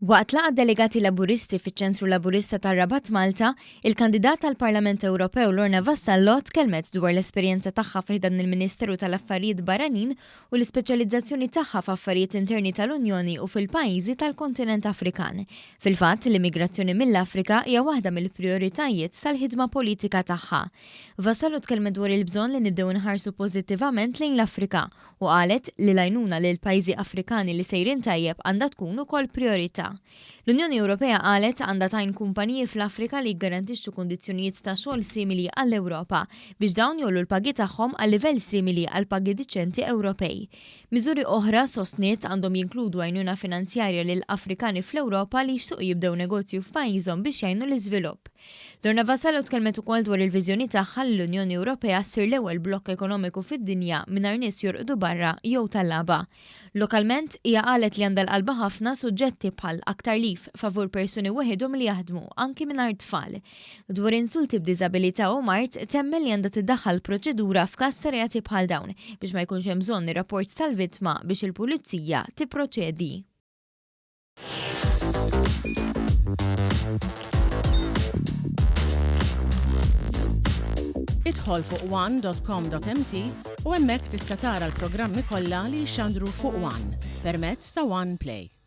Waqt laqgħa delegati Laburisti fiċ-Ċentru Laburista tar-Rabat Malta, il-kandidat għall-Parlament Ewropew Lorna Vassallo tkellmet dwar l-esperjenza tagħha fi ħdan il-Ministeru tal-Affarijiet Barranin u l-ispeċjalizzazzjoni tagħha f'affarijiet interni tal-Unjoni u fil-pajjiżi tal-kontinent Afrikan. Fil-fatt, l-immigrazzjoni mill-Afrika hija waħda mill-prijoritajiet tal-ħidma politika tagħha. Vassallo tkellmet dwar il-bżonn li nibdew inħarsu pożittivament lejn l-Afrika u qalet li l-għajnuna lil pajjiżi Afrikani li sejrin tajjeb għandha tkun ukoll prijorità. L-Unjoni Ewropea qalet għandha tgħin kumpaniji fl-Afrika li jiggarantixxu kundizzjonijiet ta' xogħol simili għall-Ewropa biex dawn jgħollu l-pagi tagħhom għal livell simili għal pagi diċenti Ewropej. Miżuri oħra, sostniet, għandhom jinkludu għajnuna finanzjarja lil Afrikani fl-Ewropa li jixtiequ jibdew negozju f'pajjiżhom biex jgħinu l-iżvilupp. Lorna Vassallo tkellmet ukoll dwar il-viżjoni tagħha li l-Unjoni Ewropea ssir l-ewwel blokk ekonomiku fid-dinja mingħajr nies jorqdu barra jew tallaba. Lokalment, hija qalet li għandha 'l qalbha ħafna suġġetti bħal aktar leave favur persuni weħidhom li jaħdmu, anki mingħajr tfal. Dwar insulti b'diżabilità u mard, temmen li għandha tiddaħħal proċedura f'każ ta' reati bħal dawn biex ma jkunx hemm bżonn ir-rapport tal-vittma biex il-pulizija tipproċedi. Idħol fuq one.com.mt u hemmhekk tista' tara l-programmi kollha li jixxandru fuq One permezz ta' One Play.